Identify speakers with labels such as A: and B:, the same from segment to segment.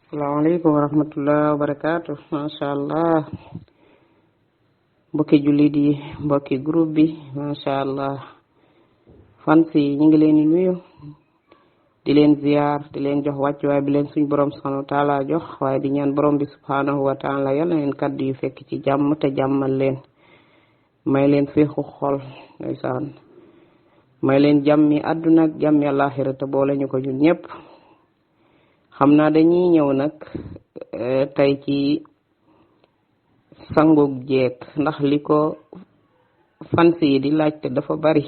A: Assalamualaikum warahmatullahi wabarakatuh. Masha Allah. Mbokki jullit yi, mbokki groupe bi, masha Allah. Fans yi ñu ngi leen di nuyu di leen ziar di leen jox wàccuwaay bi leen suñ borom subhanahu wa taala jox waaye di ñaan borom bi subhanahu wa taala yal na leen kaddu yu fekk ci jàmm te jàmmal leen may leen féexu xol ndeysaan may leen jàmmi àdduna ak jàmmi àllaaxira te boole ñu ko ñun ñëpp. xam naa dañuy ñëw nag tey ci sangug jeeg ndax li ko fans yi di laajte dafa bari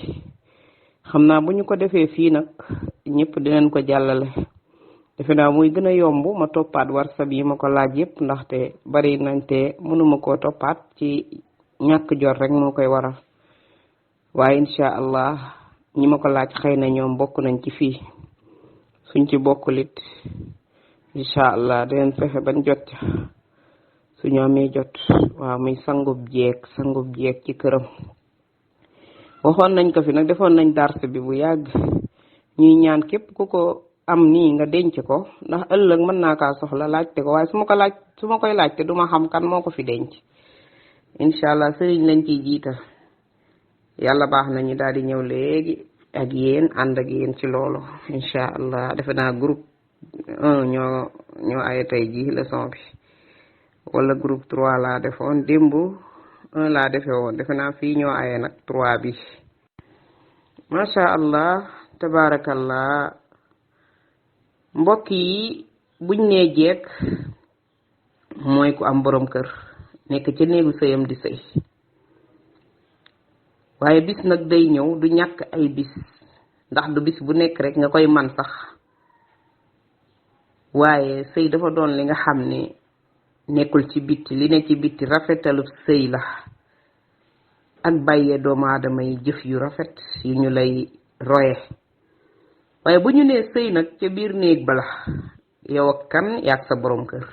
A: xam naa bu ñu ko defee fii nag ñëpp dinañ ko jàllale defe naa muy gën a yomb ma toppaat WhatsApp yi ma ko laaj yëpp ndaxte bari nañ te mënuma koo toppaat ci ñàkk jot rek moo koy waral waaye incha allah ñi ma ko laaj xëy na ñoom bokk nañ ci fii suñ ci bokkulit incha allah dinañ fexe ban jot suñu amee jot waaw muy sangub jeeg ci këram waxoon nañ ko fi nag defoon nañ dars bi bu yàgg ñuy ñaan képp ku ko am nii nga denc ko ndax ëllëg mën naa kaa soxla laajte ko waaye su ma koy laajte duma xam kan moo ko fi denc incha allah sëriñ lañ ciy jiital yàlla baax nañu daal di ñëw léegi ak yéen ànd ak yéen ci loolu incha allah defe naa groupe 1 ñoo ay tey ji leçon bi wala groupe 3 laa defoon démb 1 laa defe woon defe naa fii ñoo aye nag 3 bi masha allah tabarakallah mbokk yi buñ nee jeeg mooy ku am borom kër nekk ci néegu sëyam di sëy waaye bis nag day ñëw du ñàkk ay bis ndax du bis bu nekk rek nga koy man sax waaye sëy dafa doon li nga xam ne nekkul ci bitti li ne ci bitti rafetalu sëy la ak bàyyee doomu aadama yi jëf yu rafet yu ñu lay roye waaye bu ñu nee sëy nag ca biir néeg bala yow ak kan yaag sa borom kër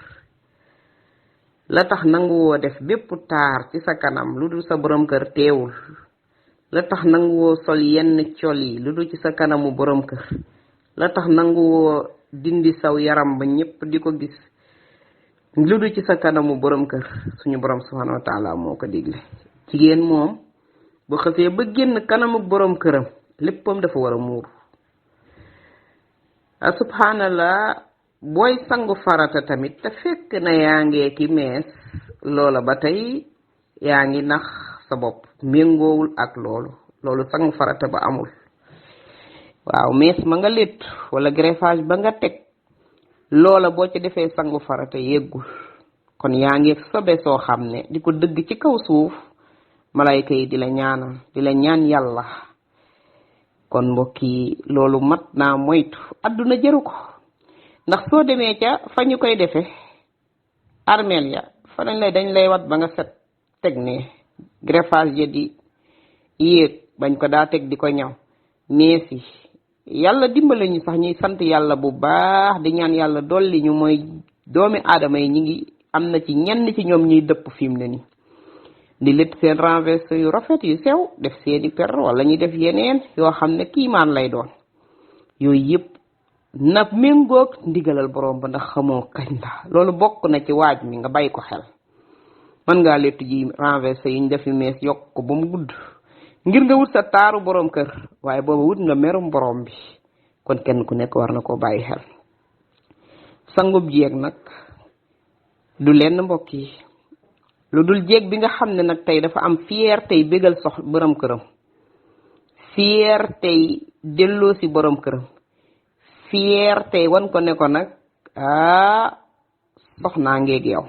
A: la tax nanguwoo def bépp taar ci sa kanam lu dul sa borom kër teewul la tax nanguwoo sol yenn col yi lu dul ci sa kanamu borom kër la tax nanguwoo dindi saw yaram ba ñépp di ko gis lu dul ci sa kanamu borom kër suñu borom subhanahu wa taala moo ko digle jigéen moom bu xësee ba génn kanamu borom këram léppam dafa war a muuru subhanallah booy sangu farata tamit te fekk na yaa ngee ki mees loola ba tey yaa ngi nax sa bopp méngoowul ak loolu sangu farata ba amul waaw mees ma nga létt wala greffage ba nga teg loola boo ci defee sangu farata yeggul kon yaa ngi sobe soo xam ne di ko dëgg ci kaw suuf malayka yi di la ñaanal di la ñaan yàlla kon mbokk yi loolu mat naa moytu adduna jëru ko ndax soo demee ca fa ñu koy defee armeel ya fa dañ lay wat ba nga set teg ne greffage ya di yéeg bañ ko daa teg di ko ñaw meesi yàlla dimbale ñu sax ñuy sant yàlla bu baax di ñaan yàlla dolli ñu mooy doomi aadama yi ñi ngi am na ci ñenn ci ñoom ñuy dëpp fi mu ne ni di létt seen renverse yu rafet yu sew def seeni per wala ñuy def yeneen yoo xam ne kiimaan lay doon yooyu yëpp na méngoog ndigalal borom ba ndax xamoo kañ la loolu bokk na ci waaj mi nga bàyyi ko xel mën ngaa létt ji renverse yi ñu defi mees yokk ko ba mu gudd ngir nga wut sa taaru borom kër waaye booba wut nga merum borom bi kon kenn ku nekk war na koo bàyyi xel sangub jeeg nag du lenn mbokk yi lu dul jeeg bi nga xam ne nag tey dafa am fier tey bégal borom këram fier tey delloo si borom këram fier tey wan ko ne ko nag soxnaa ngeeg yow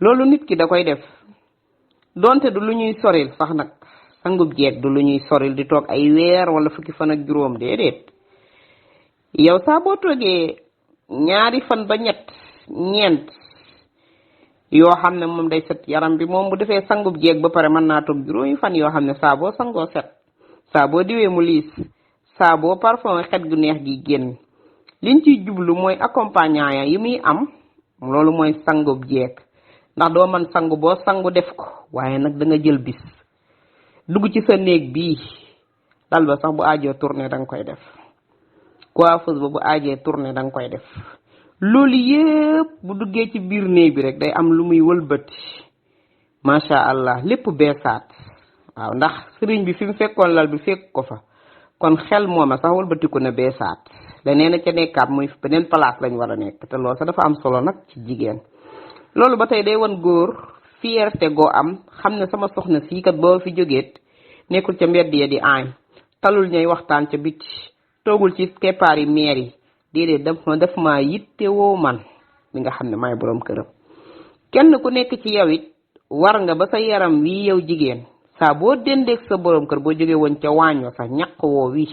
A: loolu nit ki da koy def donte du lu ñuy soril sax nag sangub jeeg du lu ñuy soril di toog ay weer wala fukki fan ak juróom déedéet yow saa boo toogee ñaari fan ba ñeent yoo xam ne moom day set yaram bi moom bu defee sangub jeeg ba pare mën naa toog juróomi fan yoo xam ne saa boo sangoo set saa boo diwee mu liis saa boo parfum xet gu neex gi génn liñ ciy jublu mooy accompagnant yi muy am loolu mooy sangub jeeg ndax doo man sangu boo sangu def ko waaye nag da nga jël bis dugg ci sa néeg bii dal ba sax bu aajoo tourné da nga koy def coiffeuse ba bu aajee tourné da nga koy def loolu yépp bu duggee ci biir néeg bi rek day am lu muy wëlbati macha allah lépp beesaat waaw ndax sëriñ bi fi mu fekkoon lal bi fekk ko fa kon xel mooma sax wëlbatiku ne beesaat leneen a ca nekkaat muy beneen place lañ war a nekk te loolu sax dafa am solo nag ci jigéen loolu ba tey day wan góor fierté goo am xam ne sama soxna sii kat boo fi jógeet nekkul ca mbedd ya di aañ talul ñay waxtaan ca biti toogul ci keppaar yi meer yi déedéet def ma yitte woo man mi nga xam ne maay boroom këram kenn ku nekk ci yow it war nga ba sa yaram wi yow jigéen saa boo dendeeg sa boroom kër boo jógee woon ca waaño sax ñaq woo wi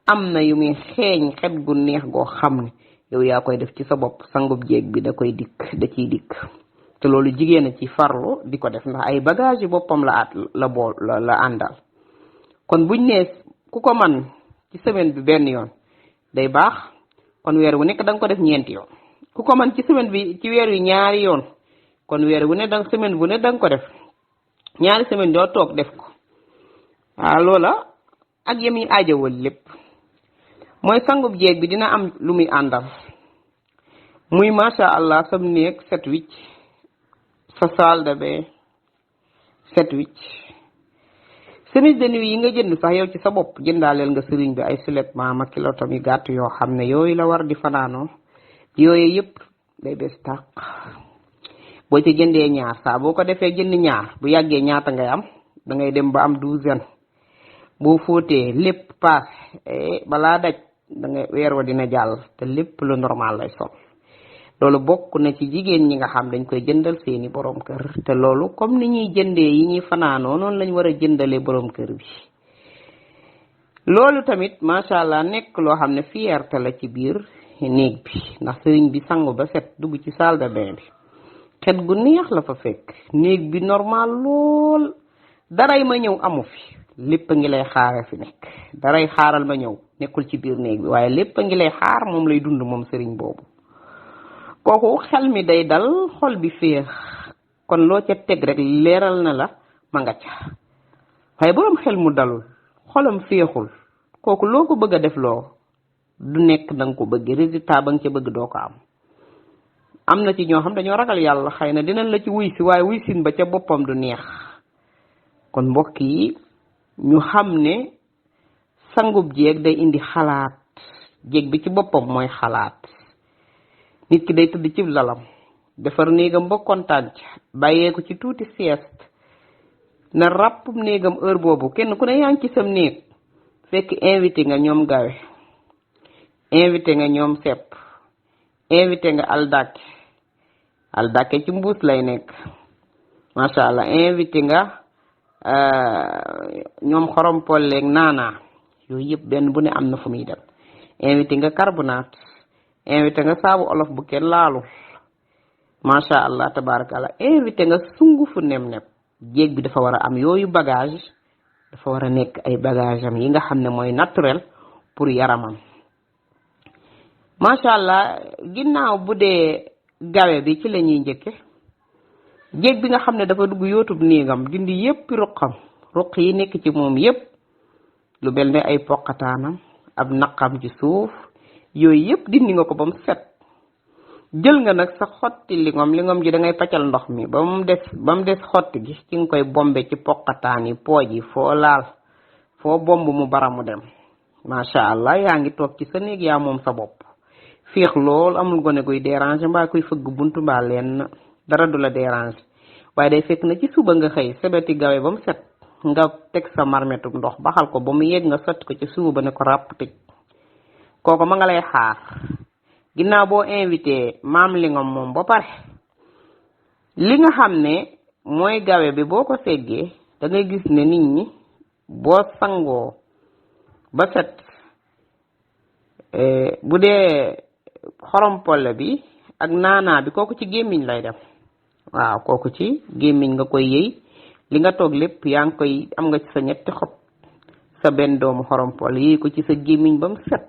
A: am na yu muy xeeñ xet gu neex goo xam ne yow yaa koy def ci sa bopp sangub jéeg bi da ciy dikk te loolu jigéen a ci farlu di ko def ndax ay bagage yu boppam la àndal kon buñ ne ku ko man ci semaine bi benn yoon day baax kon weer wu nekk da nga ko def ñeenti yoon ku ko man ci semaine bi ci weer wi ñaari yoon kon weer wu ne da semaine bu ne da nga ko def ñaari semaine doo toog def ko waaw loola ak yem yi aajowal lépp mooy sangub jeeg bi dina am lu muy àndal muy macha allah sam néeg set wicc sa salle de bain set wicc chemise de nuit yi nga jënd sax yow ci sa bopp jëndaaleel nga sëriñ bi ay soulètement ma kilotam yu gàtt yoo xam ne yooyu la war di fanaanoo yooyu yëpp day bees tàq boo ci jëndee ñaar saa boo ko defee jënd ñaar bu yàggee ñaata ngay am da ngay dem ba am 12 boo fóotee lépp paas balaa daj da ngay weer wa dina jàll te lépp lu normal lay sol loolu bokk na ci jigéen ñi nga xam dañ koy jëndal seeni borom kër te loolu comme ni ñuy jëndee yi ñuy fanaanoo noonu lañ war a jëndalee borom kër bi loolu tamit macha allah nekk loo xam ne fierté la ci biir néeg bi ndax sëriñ bi sangu ba set dugg ci salle de bain bi xet gu neex la fa fekk néeg bi normal lool daray ma ñëw amu fi lépp a ngi lay xaare fi nekk daray xaaral ma ñëw nekkul ci biir néeg bi waaye lépp a ngi lay xaar moom lay dund moom sëriñ boobu kooku xel mi day dal xol bi féex kon loo ca teg rek leeral na la ma nga ca waaye boroom xel mu dalul xolam féexul kooku loo ko bëgg a def loo du nekk danga ko bëgg résultat ba nga ca bëgg doo ko am na ci ñoo xam dañoo ragal yàlla xëy na dinañ la ci wuy si waaye wuy sin ba ca boppam du neex kon mbokk yi ñu xam ne sangub jéeg day indi xalaat jéeg bi ci boppam mooy xalaat nit ki day tëdd ci lalam defar néegam ba kontaan ci bàyyee ko ci tuuti sieste na ràpp néegam heure boobu kenn ku ne yaa ngi ci sam néeg fekk invité nga ñoom gawe invité nga ñoom sepp invité nga aldake ci mbuus lay nekk macha allah invité nga ñoom xorom polleeg naana yooyu yëpp benn bu ne am na fu muy dem invité nga carbonate invité nga saabu olof bu kenn laalu macha allah tabarakallah invité nga sungufu nem-nem jéeg bi dafa war a am yooyu bagage dafa war a nekk ay bagage am yi nga xam ne mooy naturel pour yaramam macha allah ginnaaw bu dee gawe bi ci la ñuy njëkke jéeg bi nga xam ne dafa dugg yootub néegam dindi yépp ruq yi nekk ci moom yépp lu mel ne ay poqataanam ab naqam ci suuf yooyu yépp dindi nga ko ba mu set jël nga nag sa xotti lingom ji da ngay paccal ndox mi ba mu des xotti gi ci nga koy bombe ci poqataan yi pooj yi foo laal foo bomb mu bara mu dem macha allah yaa ngi toog ci sa néeg yaa moom sa bopp féex lool amul gone guy déranger mbaa kuy fëgg buntu mbaa leen dara du la déranger waaye day fekk na ci suba nga xëy sebeti gawe ba mu set nga teg sa marmetu ndox baxal ko ba mu yegg nga sotti ko ci suba ba ne ko ràpp tëj kooku ma nga lay xaar ginnaaw boo invité maam lingom moom ba pare li nga xam ne mooy gawe bi boo ko seggee da ngay gis ne nit ñi boo sangoo ba set bu dee xorompole bi ak naanaa bi kooku ci gémmiñ lay dem waaw kooku ci gémmiñ nga koy yëy li nga toog lépp yaa ngi koy am nga ci sa ñetti xob sa benn doomu xorompole yëy ko ci sa gémmiñ ba mu set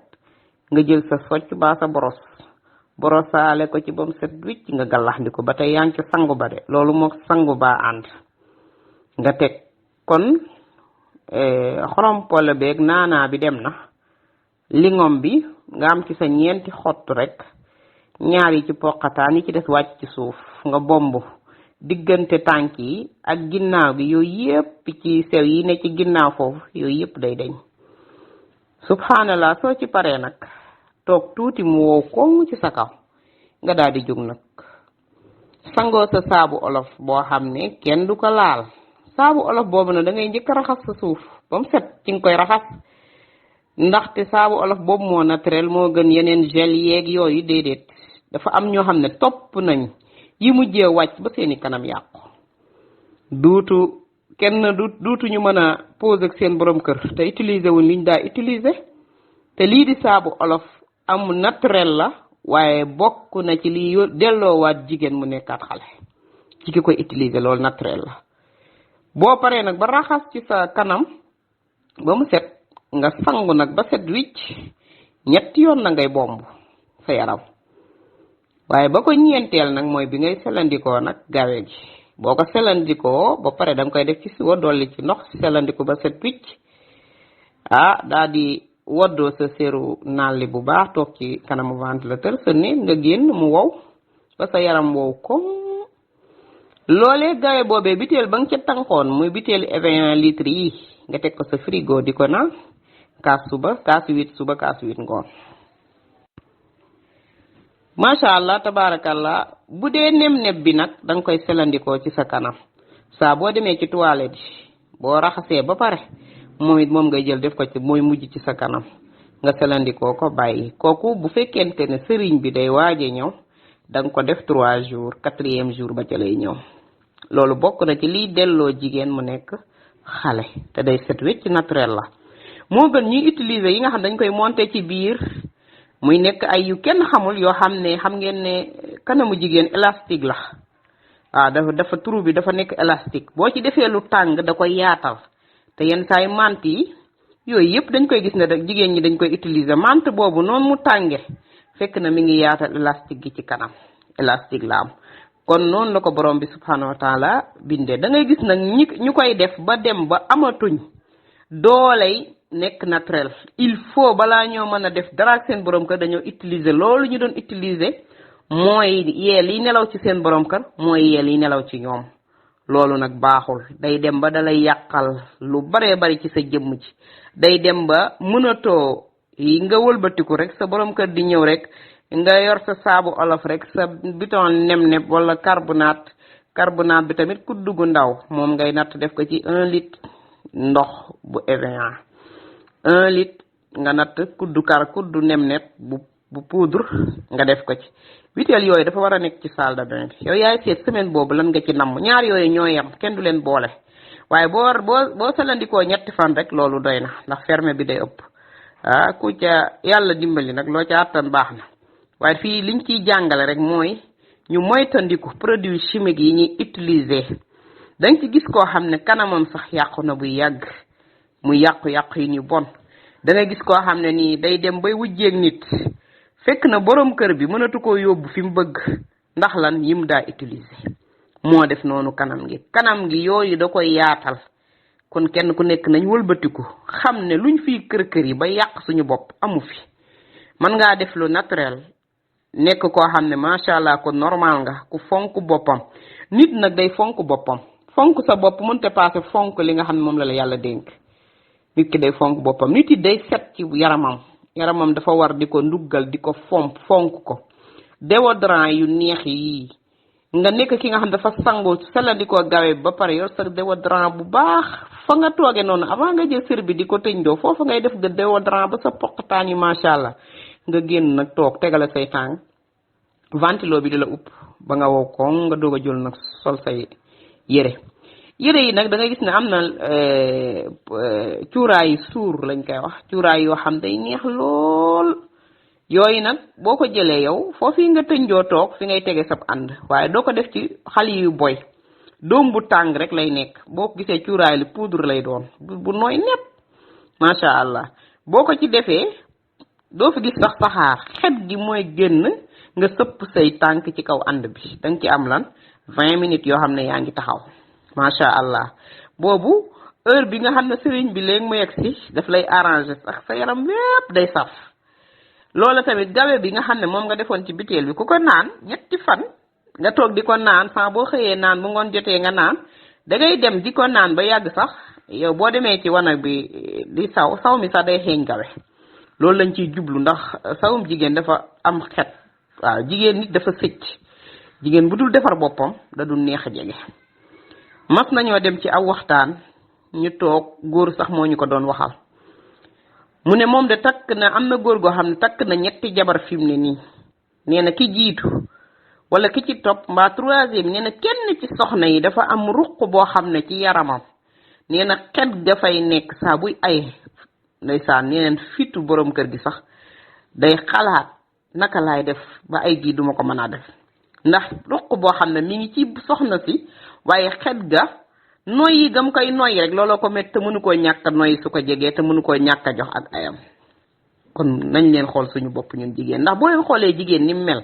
A: nga jël sa socc baa sa borosaale ko ci ba mu set wicc nga gallax ndi ko ba tey yaa ngi ci sangu ba de loolu moo sangu baa ànd nga teg kon xorompole beeg naanaa bi dem na lingom bi nga am ci sa ñeenti xott rek ñaar yi ci poqataan yi ci des wàcc ci suuf nga bomb diggante tànk yi ak ginnaaw gi yooyu yépp ci sew yi ne ci ginnaaw foofu yooyu yépp day dañ subhanallah soo ci paree nag toog tuuti mu wow koŋ ci sa kaw nga daal di jóg nag sangoo sa saabu olof boo xam ne kenn du ko laal saabu olof boobu nag da ngay njëkk raxas sa suuf ba mu set ci nga koy raxas ndaxte saabu olof boobu moo naturel moo gën yeneen gel yeeg yooyu déedéet dafa am ñoo xam ne topp nañ yi mujjee wàcc ba seeni kanam yàqu duutu ñu mën a pose ak seen borom kër te utiliser wuñ liñ daa utiliser te lii di saabu olof am naturel la waaye bokk na ci li delloowaat jigéen mu nekkaat xale ci ki koy utiliser loolu naturel la boo paree nag ba raxas ci sa kanam ba mu set nga sangu nag ba set wicc ñetti yoon na ngay bomb sa yaram waaye ba ko ñeenteel nag mooy bi ngay selandikoo nag gawe gi boo ko selandikoo ba pare danga koy def ci siwo dolli ci ndox selandiko ba set wicc daa di woddoo sa séru nalli bu baax toog ci kanamu ventilateur sa ne nga génn mu wow ba sa yaram wow comme loolee gawe boobee biteel ba nga ca tànkoon muy biteelu 21 litres yi nga teg ko sa frigo di ko naan kaas suba kaas 8 suba kaas 8 ngoon masha Allah tabarakallah bu dee nem bi nag danga koy selandikoo ci sa kanam saa boo demee ci toilette boo raxasee ba pare moom it moom ngay jël def ko ci mooy mujj ci sa kanam nga selandikoo ko bàyyi kooku bu fekkente ne sëriñ bi day waaje ñëw danga ko def 3 jours 4e jour ba ca lay ñëw loolu bokk na ci liy delloo jigéen mu nekk xale te day set wecc naturel la moo gën ñuy utiliser yi nga xam dañ koy monter ci biir muy nekk ay yu kenn xamul yoo xam ne xam ngeen ne kanamu jigéen élastique la dafa turu bi dafa nekk élastique boo ci defee lu tàng da koy yaatal te yenn saay mant yi yooyu yëpp dañ koy gis ne rek jigéen ñi dañ koy utiliser mant boobu noonu mu tànge fekk na mi ngi yaatal élastique gi ci kanam élastique la am kon noonu la ko borom bi subhanahu wa taala bindee da ngay gis nag ñu koy def ba dem ba amatuñ dooley nekk naturel il faut balaa ñoo mën a def dara ak seen borom kër dañoo utiliser loolu ñu doon utiliser mooy yeel yi nelaw ci seen borom kër mooy yeel yi nelaw ci ñoom loolu nag baaxul day dem ba dalay yàqal lu baree bari ci sa jëmm ci day dem ba mënatoo yi nga wëlbatiku rek sa borom kër di ñëw rek nga yor sa saabu olof rek sa biton nem-nem wala carbonate bi tamit kuddu gu ndaw moom ngay natt def ko ci 1 litre ndox bu Evian 1 litre nga natt kuddu nem-nem bu poudre nga def ko ci biteel yooyu dafa war a nekk ci salle de bain bi yow yaay seet semaine boobu lan nga ci namm ñaar yooyu ñoo yem kenn du leen boole waaye boo salandikoo 3 fan rek loolu doy na ndax fermé bi day ëpp ku ca yàlla dimbali nag loo ca àttan baax na waaye fii liñ ciy jàngale rek mooy ñu moytandiku produits chimiques yi ñuy utiliser danga ci gis koo xam ne kanamam sax yàqu na buy yàgg muy yàqu-yàqu yi ñu bon danga gis koo xam ne nii day dem bay wujjeeg nit fekk na borom kër bi mënatu koo yóbbu fi mu bëgg ndax lan yim daa utiliser moo def noonu kanam gi yooyu da koy yaatal kon kenn ku nekk nañ wëlbatiku xam ne luñ fiy kër yi ba yàq suñu bopp amu fi mën ngaa def lu naturel nekk koo xam ne macha allah ko normal nga ku fonk boppam nit nag day fonk boppam fonk sa bopp mënta passé fonk li nga xam ne moom la yàlla dénk nit ki day fonk boppam nit yi day set ci yaramam dafa war di ko nduggal di ko fonk ko déodorant yu neex yi nga nekk ki nga xam dafa sangu sela di ko gawe ba pare yor sa déodorant bu baax fa nga tooge noonu avant nga jël sër bi di ko tëñ doo foofu ngay def nga déodorant ba sa poqataan yi macha allah nga génn nag toog tegale say tàng ventilo bi di la upp ba nga wow ko nga doog a jël nag sol say yére yi nag da nga gis ne am na cuuraay suur lañ koy wax cuuraay yoo xam day neex lool yooyu nag boo ko jëlee yow foofu nga tënjoo toog fi ngay tege sab ànd waaye doo ko def ci xal yu boy doom bu tàng rek lay nekk boo ko gisee cuuraay li poudre lay doon bu nooy nepp macha allah boo ko ci defee doo fi gis sax saxaar xet gi mooy génn nga sëpp say tànk ci kaw ànd bi danga ci am lan 20 minutes yoo xam ne yaa ngi taxaw macha allah boobu heure bi nga xam ne sëriñ bi léegi mu yegg si daf lay arranger sax sa yaram lépp day saf loola tamit gawe bi nga xam ne moom nga defoon ci biteel bi ku ko naan ñetti fan nga toog di ko naan saa boo xëyee naan bu ngoon jotee nga naan dangay dem di ko naan ba yàgg sax yow boo demee ci wanag bi di saw mi sax day xeeñ gawe loolu lañ ciy jublu ndax sawum jigéen dafa am xet waaw jigéen nit dafa sëcc jigéen bu dul defar boppam da du neex a jege mas nañoo dem ci aw waxtaan ñu toog góor sax moo ñu ko doon waxal mu ne moom de takk na am na góor goo xam ne takk na ñetti jabar fi mu ne nii nee na ki jiitu wala ki ci topp mbaa troisième nee na kenn ci soxna yi dafa am ruq boo xam ne ci yaramam nee na xet dafay nekk saa buy ay ndeysaan nee na fitu borom kër gi sax day xalaat naka laay def ba ay gii duma ko mën a def ndax ruq boo xam ne mi ngi ci soxna si waaye xet ga noyyi gam koy noyyi rek looloo ko met te mënu koo ñàkk a noyyi su ko jegee te mënu koo ñàkk a jox ak ayam kon nañ leen xool suñu bopp ñun jigéen ndax boo leen xoolee jigéen ni mel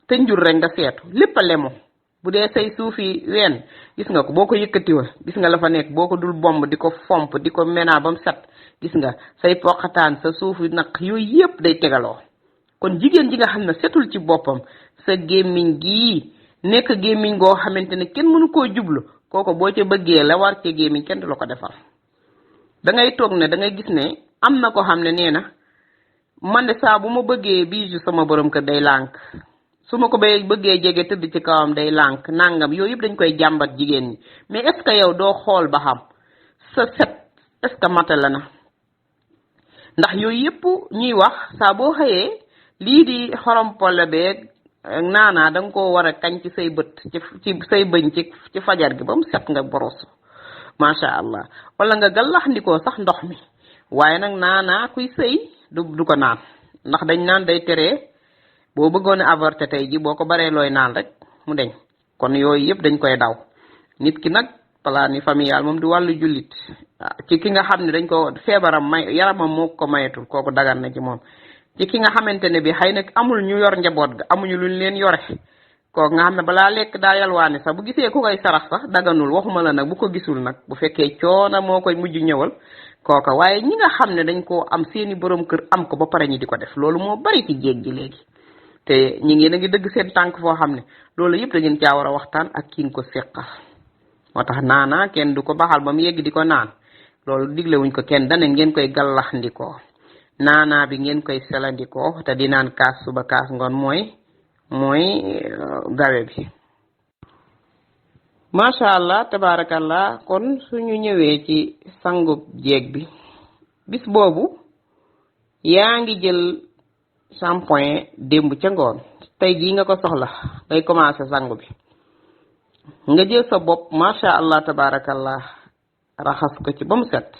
A: te njur rek nga seetu lépp a lemu bu dee say suufi ween gis nga ko boo ko yëkkatiwa gis nga la fa nekk boo ko dul bomb di ko fomp di ko menaa ba mu set gis nga say poqataan sa suufi nag yooyu yëpp day tegaloo kon jigéen ji nga xam ne setul ci boppam sa gémmiñ gii nekk gémmiñ goo xamante ne kenn mënu koo jublu kooku boo ca bëggee la war ca gémmiñ kenn du la ko defal da ngay toog ne da ngay gis ne am na ko xam ne nee na man de saa bu ma bëggee biiju sama borom kër day lànk su ma ko bëggee jege tëdd ci kawam day lànk nangam yooyu yëpp dañ koy jàmbat jigéen ñi mais est ce que yow doo xool ba xam sa set est ce que matala na ndax yooyu yëpp ñuy wax saa boo xëyee lii di xorom pole beeg naanaa da nga koo war a kañ ci say bët ci say bëñ ci fajar gi ba mu set nga boros macha allah wala nga gàllaxndikoo sax ndox mi waaye nag naanaa kuy sëy du ko naan ndax dañ naan day teree boo bëggoon a avorter tey ji boo ko baree looy naan rek mu deñ kon yooyu yëpp dañ koy daw nit ki nag planning familial moom di wàllu jullit ci ki nga xam ne dañ ko feebaram may yaramam moo ko mayetul kooku dagan na ci moom ci ki nga xamante ne bi xëy na amul ñu yor njaboot ga amuñu luñ leen yore kooku nga xam ne balaa lekk daa yalwaane sax bu gisee ku koy sarax sax daganul waxuma la nag bu ko gisul nag bu fekkee coona moo koy mujj ñëwal kooka waaye ñi nga xam ne dañ koo am seeni borom kër am ko ba pare ñi di ko def loolu moo bari ci jéeg ji léegi te ñi ngi dëgg seen tànk foo xam ne loolu yëpp da ngeen caa war a waxtaan ak kiin ko seqal moo tax naana kenn du ko baxal ba mu yegg di ko naan loolu diglewuñ ko kenn dana ngeen koy gallaxndikoo naana bi ngeen koy selandikoo te di naan kaas suba kaas ngoon mooy gawe bi macha allah tabarakallah kon suñu ñëwee ci sangub jeeg bi bis boobu yaa ngi jël shampoing démb ca ngoon tey jii nga ko soxla ngay commencé sangu bi nga jël sa bopp macha allah tabarakallah raxas ko ci ba mu set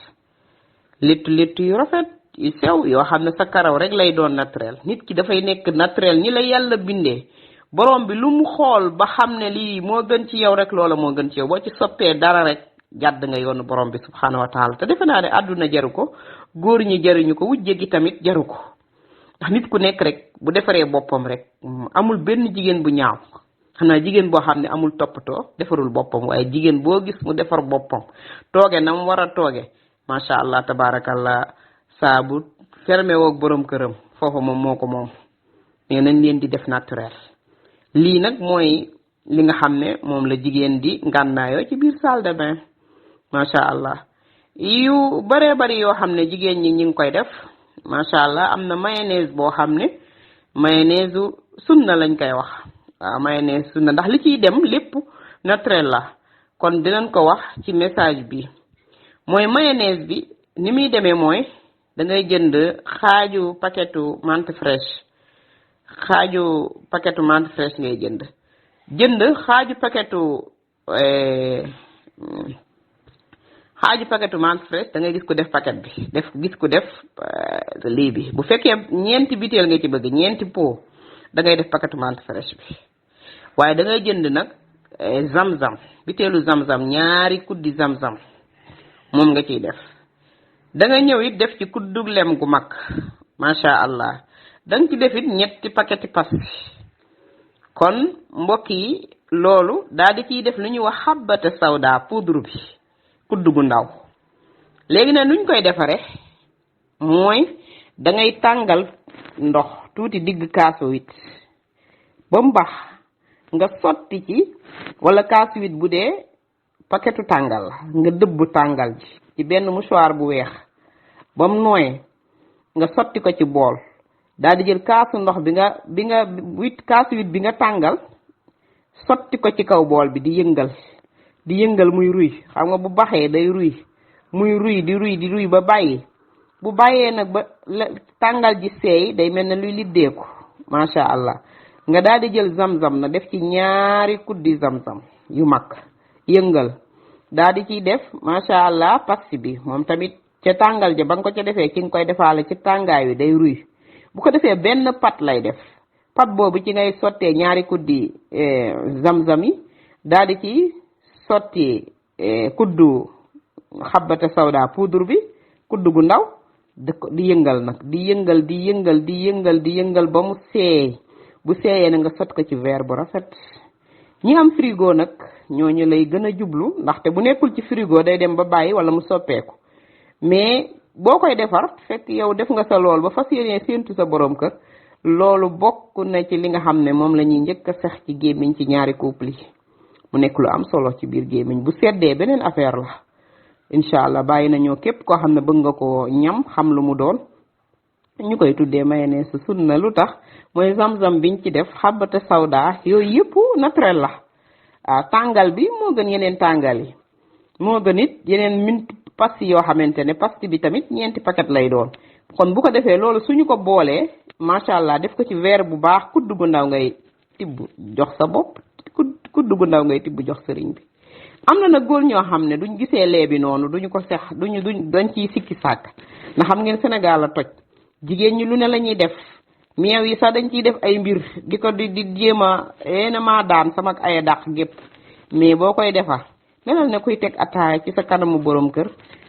A: léttu yu rafet yu sew yoo xam ne sa karaw rek lay doon naturel nit ki dafay nekk naturel ni la yàlla bindee borom bi lu mu xool ba xam ne lii moo gën ci yow rek loola moo gën ci yow boo ci soppee dara rek jàdd nga yoonu borom bi subhanahu wa taala te defe naa ne àdduna jaru ko góor ñi jaruñu ko wujje gi tamit jaru ko ndax nit ku nekk rek bu defaree boppam rek amul benn jigéen bu ñaaw xanaa jigéen boo xam ne amul toppatoo defarul boppam waaye jigéen boo gis mu defar boppam tooge na mu war a tooge macha allah tabarakallah saa bu fermé woog borom këram foofu moom moo ko moom nee nañ leen di def naturel lii nag mooy li nga xam ne moom la jigéen di ngànnaayoo ci biir salle de bain macha allah yu baree bari yoo xam ne jigéen ñi ngi koy def macha allah am na mayonnaise boo xam ne mayonnaise sunna lañ koy wax waaw mayonnaise sunna ndax li ciy dem lépp naturel la kon dinañ ko wax ci message bi mooy mayonnaise bi ni muy demee mooy da ngay jënd xaaju paquetu menthe fraîche ngay jënd xaaju paquetu menthe fraîche da ngay gis ko def paquet bi gis ko def lii bi bu fekkee ñeenti biteel nga ci bëgg ñeenti pot da ngay def paquetu menthe fraîche bi waaye da ngay jënd nag zamzam biteelu zamzam ñaari kuddi zamzam moom nga ciy def da nga ñëw it def ci kuddug lem gu mag macha allah da nga ci def it ñetti paqueti pasti kon mbokk yi loolu daal di ciy def lu ñuy wax xabbata sawda poudre bi kuddu gu ndaw léegi nag nuñ koy defare mooy da ngay tàngal ndox tuuti digg kaasu wit ba mu bax nga sotti ci wala kaasu wit bu dee paquetu tàngal la nga dëbb tàngal ji ci benn mouchoir bu weex ba mu nooyee nga sotti ko ci bool daal di jël kaasu ndox bi nga kaasu wit bi nga tàngal sotti ko ci kaw bool bi di yëngal muy ruy xam nga bu baxee day ruy muy ruy di ruy ba bàyyi bu bàyyee nag ba tàngal ji seey day mel ne luy liddeeku macha allah nga daal di jël zam-zam na def ci ñaari kuddi zam-zam yu mag yëngal daal di ciy def macha allah pasti bi moom tamit ca tàngal ja ba nga ko ca defee ci nga koy defaale ci tàngaay wi day ruy bu ko defee benn pat lay def pat boobu ci ngay sottee ñaari kuddi zam-zam yi daal di ci sotti kuddu xabbata sawda poudre bi kuddu gu ndaw di yëngal nag di yëngal ba mu seey bu seeyee na nga sotti ko ci verre bu rafet ñi am frigo nag ñooñu lay gën a jublu ndaxte bu nekkul ci frigo day dem ba bàyyi wala mu soppeeku mais boo koy defar fekk yow def nga sa lool ba fas yéene séentu sa borom kër loolu bokk na ci li nga xam ne moom la ñuy njëkk a sax ci gémmiñ ci ñaari couple yi mu nekk lu am solo ci biir gémmiñ bu seddee beneen affaire la incha allah bàyyi nañoo képp koo xam ne bëgg nga ko ñam xam lu mu doon ñu koy tuddee mayonnaise sunna lu tax mooy zam-zam biñ ci def xabbata sawda yooyu yëpp naturel la tàngal bi moo gën yeneen tàngal yi moo gën it yeneen mint pasti yoo xamante ne pasti bi tamit ñeenti paquet lay doon kon bu ko defee loolu suñu ko boolee macha allah def ko ci verre bu baax kudd gu ndaw ngay tibb jox sa bopp kudd gu ndaw ngay tibb jox sëriñ bi am na nag góor ñoo xam ne duñ gisee lee bi noonu duñu ko sex dañ ciy sikki sàkk ndax xam ngeen Sénégal la toj jigéen ñi lu ne la ñuy def meew yi sax dañ ciy def ay mbir di ko di jéem a na maa daan sama ay dàq gépp mais boo koy defar melal ne kuy teg ataaya ci sa kanamu borom kër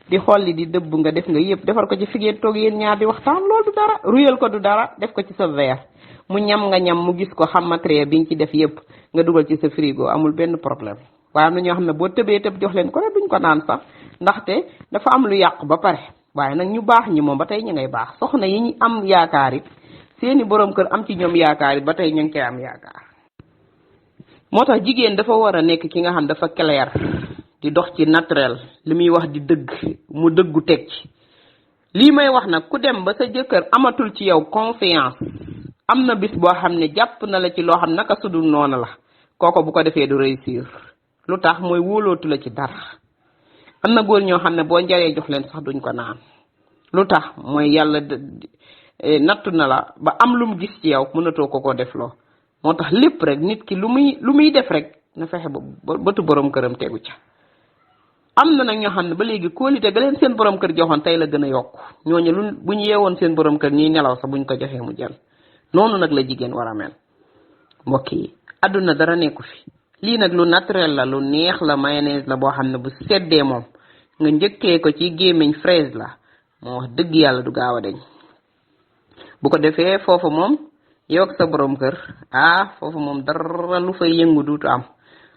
A: di xolli di dëbb nga def nga yëpp defar ko ci fi ngeen toog yéen ñaar di waxtaan loolu du dara ruyal ko du dara def ko ci sa verre mu ñam nga ñam mu gis ko xam matériel bi nga ci def yëpp nga dugal ci sa frigo amul benn problème waaye am na ñoo xam ne boo tëbee tëb jox leen ko rek duñ ko naan sax ndaxte dafa am lu yàqu ba pare waaye nag ñu baax ñi moom ba tey ñu ngay baax soxna yi ñu am yaakaar it seeni borom kër am ci ñoom yaakaar it ba tey ñu ngi koy am yaakaar moo tax jigéen dafa war a nekk ki nga xam dafa clair di dox ci naturel li muy wax di dëgg mu dëggu teg ci lii may wax nag ku dem ba sa jëkkër amatul ci yow confiance am na bis boo xam ne jàpp na la ci loo xam naka sudul noonu la kooko bu ko defee du réussir lu tax mooy wóolootu la ci dara am na góor ñoo xam ne boo njaree jox leen sax duñ ko naan lu tax mooy yàlla nattu na la ba am lu mu gis ci yow mënatoo ko def loo moo tax lépp rek nit ki lu muy def rek na fexe ba bëtu borom këram tegu ca am na nag ñoo xam ne ba léegi kóolite ga leen seen borom kër joxoon tey la gën a yokk ñooñu lu bu ñu yeewoon seen borom kër ñuy nelaw sax buñ ko joxee mu jël noonu nag la jigéen war a mel mbokk yi àdduna dara nekku fi lii nag lu naturel la lu neex la mayonnaise la boo xam ne bu seddee moom nga njëkkee ko ci gémmiñ fraise la moo wax dëgg yàlla du gaaw a deñ bu ko defee foofu moom yow ak sa borom kër foofu moom dara lu fay yëngu duutu am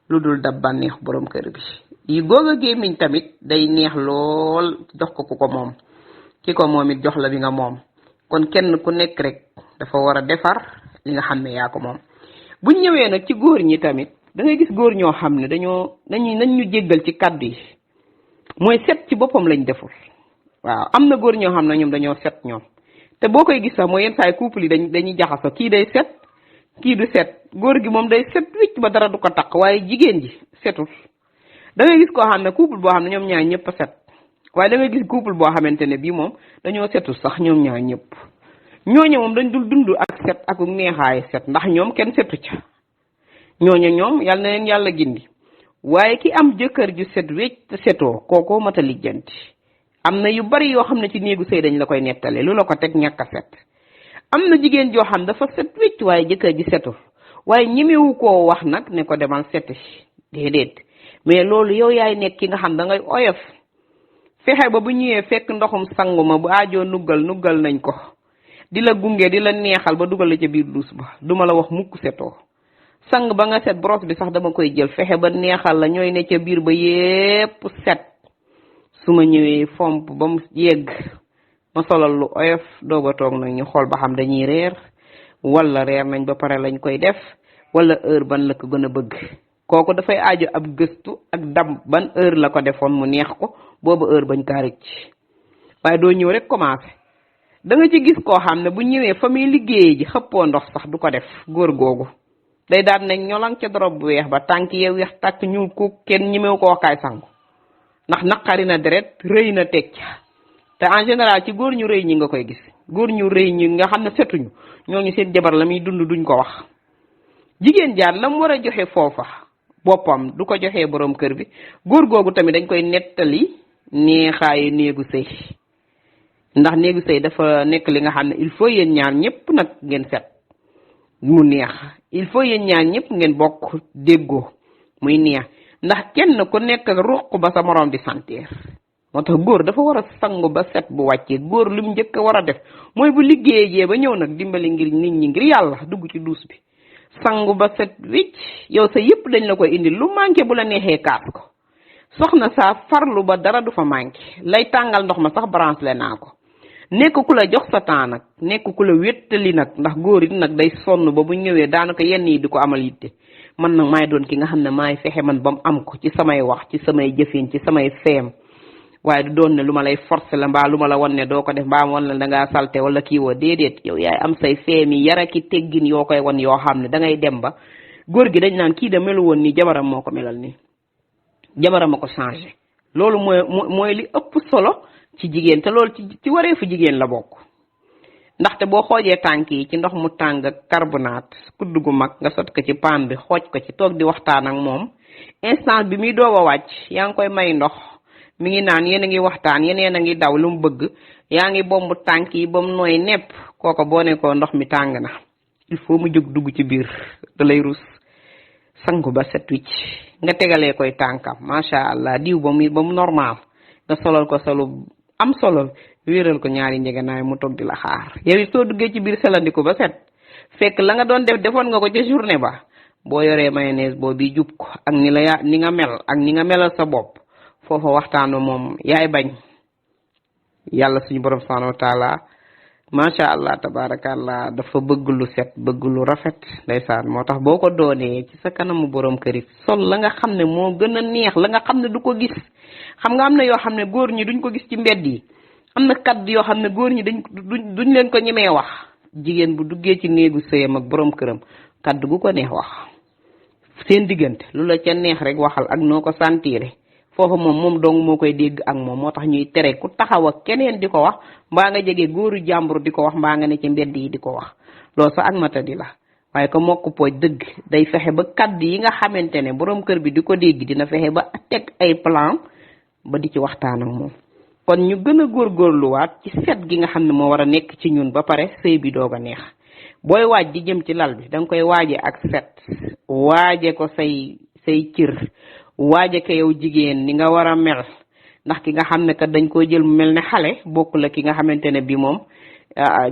A: lu dul dab bànneex borom kër bi yi góog a gémmiñ tamit day neex lool jox ko ku ko moom ki ko moom it jox la bi nga moom kon kenn ku nekk rek dafa war a defar li nga xam ne yaa ko moom buñ ñëwee nag ci góor ñi tamit da ngay gis góor ñoo xam ne nañ ñu jéggal ci kaddu yi mooy set ci boppam lañ deful waaw am na góor ñoo xam ne ñoom dañoo set ñoom te boo koy gis sax mooy yenn saay couple yi dañuy jaxaso kii day set kii du set góor gi moom day set wicc ba dara du ko taq waaye jigéen ji setul da ngay gis koo xam ne couple boo xam ne ñoom ñaar ñëpp a set waaye da ngay gis couple boo xamante ne bii moom dañoo setul sax ñoom ñaar ñëpp ñooñu moom dañ dul dund ak set ak neexaay set ndax ñoom kenn setu ca ñooñu ñoom yàlla na leen yàlla gindi waaye ki am jëkkër ju set wecc te setoo kookoo mat a lijjanti am na yu bari yoo xam ne ci néegu sëy dañ la koy nettale lu la ko teg ñàkk a set am na jigéen joo xam dafa set wecc waaye jëkkër ji setul waaye ñemewu koo wax nag ne ko demal seti déedéet mais loolu yow yaay nekk ki nga xam da ngay oyof fexe ba bu ñëwee fekk ndoxum sanguma bu aajoo nuggal nañ ko di la gunge di la neexal ba dugal la ca biir duus ba duma la wax mukk setoo sang ba nga set brosse bi sax dama koy jël fexe ba neexal la ñooy ne ca biir ba yépp set su ma ñëwee fomp ba mu yegg ma solal lu oyof doog a toog nag ñu xool ba xam dañuy reer wala reer nañ ba pare lañ koy def wala heure ban la ko gën a bëgg kooku dafay aajo ab gëstu ak dam ban heure la ko defoon mu neex ko booba heure bañ kaa rëcc waaye doo ñëw rek commencé da nga ci gis koo xam ne bu ñëwee fa muy liggéey ji xëppoo ndox sax du ko def góor googu day daan ne ñolang ca dorob bu weex ba tànk yee weex tàkk ñuul ku kenn ñemew ko kaay sangu ndax naqari na deret rëy na teg ca te en général ci góor ñu rëy ñi nga koy gis góor ñu rëy ñi nga xam ne setuñu ñooñu seen jabar la muy dund duñ ko wax jigéen jaan la mu war a joxe foofa boppam du ko joxee borom kër bi góor googu tamit dañ koy nettali neexaayu néegu sëy ndax néegu sëy dafa nekk li nga xam ne il faut yéen ñaar ñëpp nag ngeen set mu neex il faut yéen ñaar ñëpp ngeen bokk déggoo muy neex ndax kenn ku nekk ruq ba sa morom di sentir moo tax góor dafa war a sangu ba set bu wàccee góor lu mu njëkk a war a def mooy bu liggéeyee jee ba ñëw nag dimbali ngir nit ñi ngir yàlla dugg ci duus bi sangu ba set wicc yow sa yëpp dañ la koy indi lu manqué bu la neexee kaas ko soxna saa farlu ba dara du fa manqué lay tàngal ndox ma sax branché naa ko nekk ku la jox sa temps nag nekk ku la wéttali nag ndax góor it nag day sonn ba bu ñëwee daanaka yenn yi di ko amal yitte man nag maay doon ki nga xam ne maay fexe man ba mu am ko ci samay wax ci samay jëfin ci samay feem waaye du doon ne lu ma lay forcer la mbaa lu ma la won ne doo ko def mbaa wan la da ngaa salte wala kii woo déedéet yow yaay am say feem yi yara ki teggin yoo koy won yoo xam ne da ngay dem ba góor gi dañ naan kii da melu woon nii jabaram moo ko melal nii jabaram a ko changé loolu mooy li ëpp solo ci jigéen te loolu ci wareefu jigéen la bokk ndaxte boo xoojee tànk yi ci ndox mu tàng carbonate kudd gu mag nga sot ko ci paan bi xooj ko ci toog di waxtaan ak moom instant bi muy doog a wàcc yaa ngi koy may ndox mi ngi naan yéen a ngi waxtaan yeneen a ngi daw lu mu bëgg yaa ngi bomb tànk yi ba mu nooy nepp kooko boo ne ko ndox mi tàng na il faut mu jóg dugg ci biir da lay rus sangu ba set wicc nga tegalee koy tànkam macha allah diw ba mu normal nga solal ko solu am solo wéeral ko ñaari njëganaay mu toog di la xaar yow it soo duggee ci biir selandiku ba set fekk la nga doon def defoon nga ko ca journée ba boo yoree mayonnaise boo bi jub ko ak ni nga mel ak ni nga melal sa bopp foofa waxtaanu moom yaay bañ yàlla suñu borom subhanahu wa taala macha allah tabarakallah dafa bëgg lu set bëgg lu rafet ndeysaan moo tax boo ko doonee ci sa kanamu borom kër it sol la nga xam ne moo gën a neex la nga xam ne du ko gis xam nga am na yoo xam ne góor ñi duñ ko gis ci mbedd yi am na kaddu yoo xam ne góor ñi duñ leen ko ñemee wax jigéen bu duggee ci néegu sëyam ak borom këram kaddu gu ko neex wax seen diggante lu la ca neex rek waxal ak noo ko sentiré foofu moom dong moo koy dégg ak moom moo tax ñuy tere ku taxaw ak keneen di ko wax mbaa nga jege góoru jàmbur di ko wax mbaa nga ne ci mbedd yi di ko wax loolu sax ak matadi la waaye ko mokk pooj dëgg day fexe ba kaddu yi nga xamante ne borom kër bi di ko dégg dina fexe ba teg ay plan ba di ci waxtaan ak moom kon ñu gën a góorgóorluwaat ci set gi nga xam ne moo war a nekk ci ñun ba pare sëy bi doog a neex booy waaj di jëm ci lal bi da nga koy waaje ak set waaje ko say cër waaje ko yow jigéen ni nga war a mel ndax ki nga xam ne kat dañ koo jël mu mel ne xale bokk la ki nga xamante ne bi moom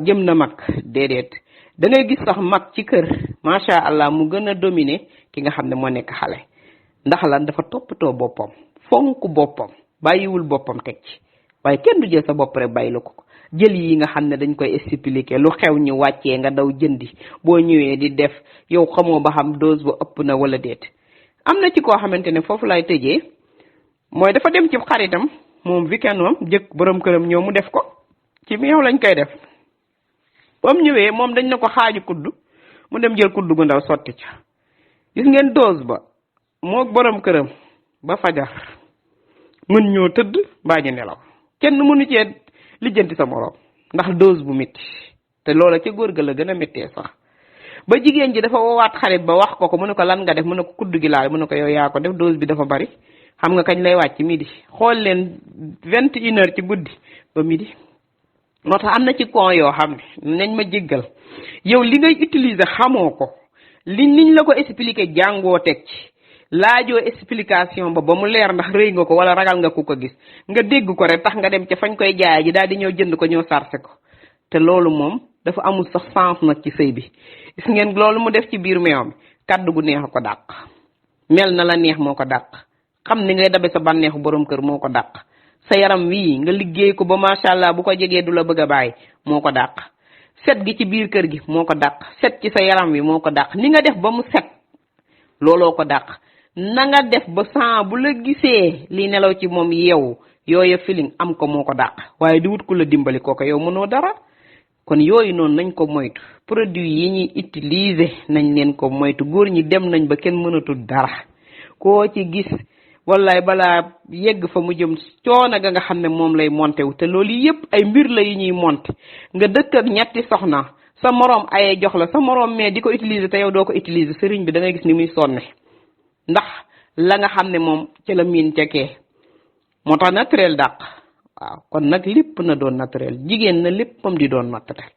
A: jëm na mag déedéet da ngay gis sax mag ci kër macha allah mu gën a dominer ki nga xam ne moo nekk xale ndax lan dafa toppatoo boppam fonk boppam bàyyiwul boppam teg ci waaye kenn du jël sa bopp rek bàyyi la ko jël yi nga xam ne dañ koy expliquer lu xew ñu wàccee nga daw jëndi boo ñëwee di def yow xamoo ba xam dose ba ëpp na wala déet am na ci koo xamante ne foofu lay tëjee mooy dafa dem ci xaritam moom weekend moom jëkk borom këram ñëw mu def ko ci meew lañ koy def ba mu ñëwee moom dañ ne ko xaaju kudd mu dem jël kudd gu ndaw sotti ca gis ngeen dose ba moo borom këram ba fajar mën ñoo tëdd mbaa ñu nelaw kenn mënu cee lijjanti sa morom ndax dose bu métti te loola ca góor ga la gën a méttee sax ba jigéen ji dafa woowaat xarit ba wax ko mu ne ko lan nga def mu ne ko kudd gi laal mu ne ko yow yaa ko def dose bi dafa bari xam nga kañ lay wàcc midi xool leen 21h ci guddi ba midi moo tax am na ci con yoo xam ne nañ ma jéggal yow li ngay utiliser xamoo ko niñ la ko expliquer jàngoo teg ci laajoo explication ba mu leer ndax rëy nga ko wala ragal nga ku ko gis nga dégg ko rek tax nga dem ca fañ koy jaay ji daal di ñëw jënd ko ñëw sarse ko te loolu moom dafa amul sax sens nag ci sëy bi gis ngeen loolu mu def ci biir meew mi kaddu gu neex a ko dàq mel na la neex moo ko dàq xam ni ngay dabe sa bànneexu borom kër moo ko dàq sa yaram wii nga liggéey ko ba macha allah bu ko jegee du la bëgg a bàyyi moo ko dàq set gi ci biir kër gi moo ko dàq set ci sa yaram wi moo ko dàq ni nga def ba mu set looloo ko dàq na nga def ba saa bu la gisee li nelaw ci moom yeewu yooya feeling am ko moo ko dàq waaye di wut ku la dimbali kooka yow mënoo dara kon yooyu noonu nañ ko moytu produit yi ñuy utiliser nañ leen ko moytu góor ñi dem nañ ba kenn mënatul dara koo ci gis wallaay balaa yegg fa mu jëm coono ga nga xam ne moom lay monté wu te loolu yëpp ay mbir la yu ñuy monté nga dëkk ak ñetti soxna sa moroom ayee jox la sa moroom mais di ko utiliser te yow doo ko utiliser sëriñ bi da ngay gis ni muy sonne ndax la nga xam ne moom ca la miin ca kee moo tax naturel dàq waaw kon nag lépp na doon naturel jigéen na léppam di doon naturel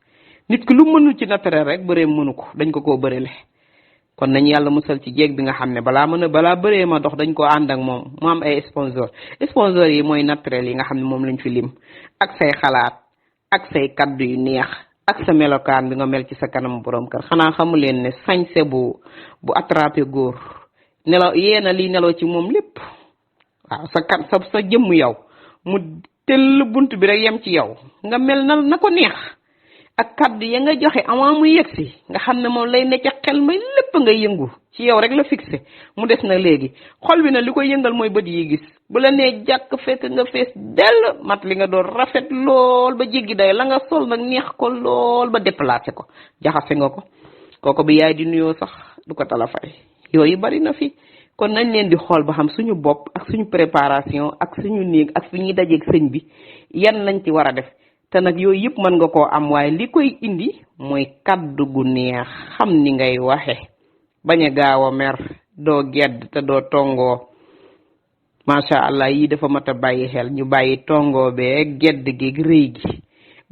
A: nit ki lu mënul ci naturel rek bëree mënu ko dañ ko koo bërele kon nañ yàlla musal ci jéeg bi nga xam ne balaa bëree ma dox dañ ko ànd ak moom mu am ay sponsor yi mooy naturel yi nga xam ne moom lañ fi lim ak say xalaat ak say kaddu yu neex ak sa melokaan bi nga mel ci sa kanam borom kër xanaa xamu leen ne sañse bu attrapé góor nelaw yeena liy nelaw ci moom lépp waaw sa jëmm yow mu tëll bunt bi rek yem ci yow nga mel na ko neex ak kaddu ya nga joxe avant mu yegsi nga xam ne moom lay ne ca xel may lépp nga yëngu ci yow rek la fixé mu des na léegi xol bi na li koy yëngal mooy bët yi gis bu la nee jàkk fekk nga fees dell mat li nga doon rafet lool ba jéggi day la nga sol nag neex ko lool ba déplacé ko jaxase nga ko kooko bi yaay di nuyoo sax du ko tala fay yooyu bari na fi kon nañ leen di xool ba xam suñu bopp ak suñu préparation ak suñu néeg ak fi ñuy dajeeg sëñ bi yan lañ ci war a def te nag yooyu yëpp mën nga koo am waaye li koy indi mooy kaddu gu neex xam ni ngay waxe bañ a gaaw a mer doo gedd te doo tongoo macha allah yii dafa mat a bàyyi xel ñu bàyyi tongoo bee gedd gi rëy gi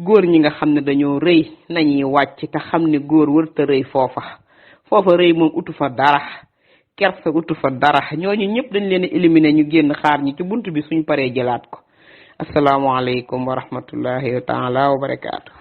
A: góor ñi nga xam ne dañoo rëy nañuy wàcc te xam ne góor wërta rëy foofa rëy moom utu fa dara kersa utu fa dara ñooñu ñëpp dañ leen éliminer ñu génn xaar ñi ci bunt bi suñ paree jëlaat ko asalaamaaleykum wa rahmatullahi taala wa barakaatu